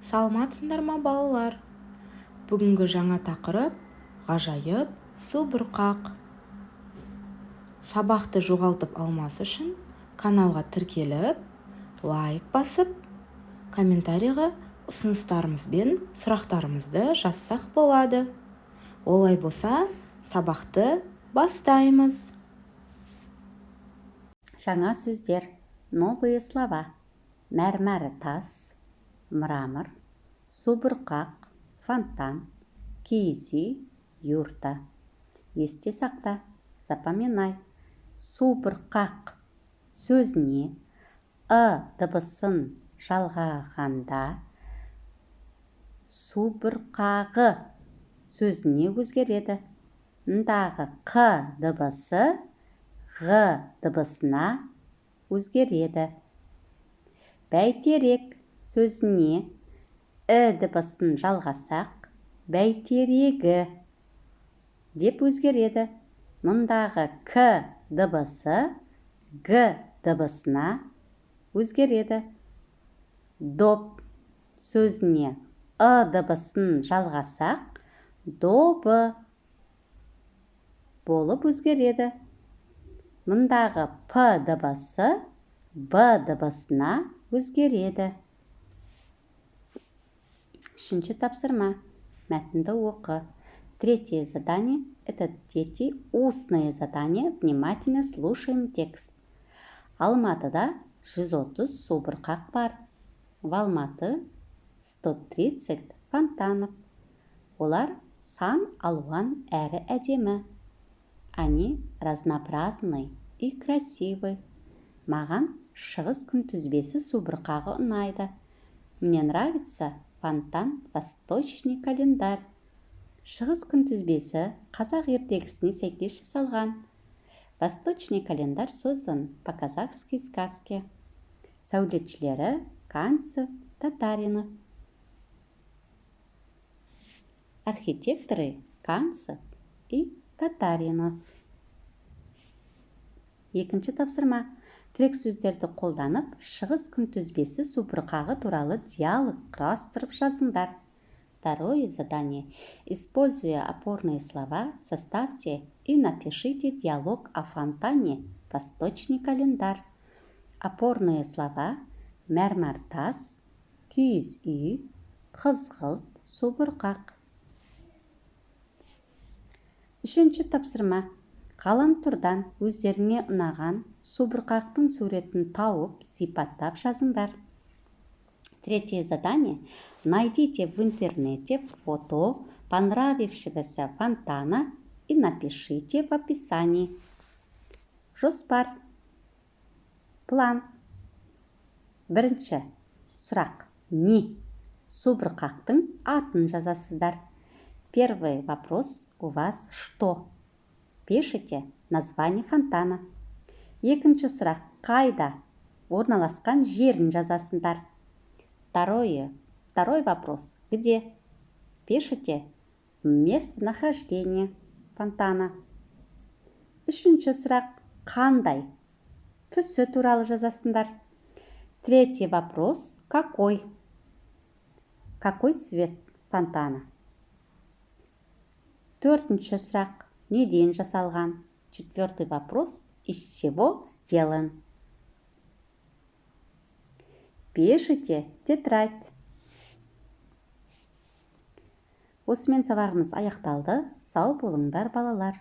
Саламатсыңдар ма, балалар? Бүгінгі жаңа тақырып: ғажайып субұрқақ. Сабақты жоғалтып алмас үшін каналға тіркеліп, лайк басып, комментарийға ұсыныстарымыз бен сұрақтарымызды жазсақ болады. Олай болса, сабақты бастаймыз. Жаңа сөздер, новые слова. Мәрмәр тас, мрамор, субұрқақ, фонтан, киіз үй, юрта. Есте сақта, запоминай. Субұрқақ сөзіне ы дыбысын жалғағанда субұрқағы сөзіне өзгереді. Мұндағы қ дыбысы ғ дыбысына өзгереді. Бәйтерек сөзіне і дыбысын жалғасақ, бәйтерегі деп өзгереді. Мұндағы к дыбысы г дыбысына өзгереді. Доп сөзіне ы дыбысын жалғасақ, добы болып өзгереді. Мұндағы п дыбысы б дыбысына өзгереді. Үшінші тапсырма. Мәтінді оқы. Третье задание – это, дети, устное задание. Внимательно слушаем текст. Алматыда 130 субұрқақ бар. В Алматы 130 фонтанов. Олар сан алуан әрі әдемі. Они разнообразны и красивы. Маған шығыс күнтізбесі субұрқағы ұнайды. Мне нравится фонтан «Восточный календарь». Шығыс күнтізбесі қазақ ертегісіне сәйкес жасалған. Восточный календарь создан по казахской сказке. Сәулетшілері Канцев, Татаринов. Архитекторы Канцев и Татаринов. Екінші тапсырма. Тірек сөздерді қолданып, шығыс күнтізбесі субұрқағы туралы диалог құрастырып жазыңдар. Второе задание. Используя опорные слова, составьте и напишите диалог о фонтане «Восточный календарь». Опорные слова: мәрмәр тас, киіз үй, қызғылт, субұрқақ. Үшінші тапсырма. Ғаламтордан өздеріңе ұнаған субұрқақтың суретін тауып, сипаттап жазыңдар. Третье задание. Найдите в интернете фото понравившегося фонтана и напишите в описании. Жоспар. План. Бірінші сұрақ. Не? Субұрқақтың атын жазасыздар. Первый вопрос у вас: что? Пишите название фонтана. Екінші сұрақ: қайда? Орналасқан жерін жазасыңдар. Второй вопрос: где? Пишите местонахождение фонтана. Үшінші сұрақ: қандай? Түсі туралы жазасыңдар. Третий вопрос: какой? Какой цвет фонтана? Төртінші сұрақ: неден жасалған? Четвертый вопрос: из чего сделан? Пишите тетрадь. Осымен сабағымыз аяқталды. Сау болыңдар, балалар.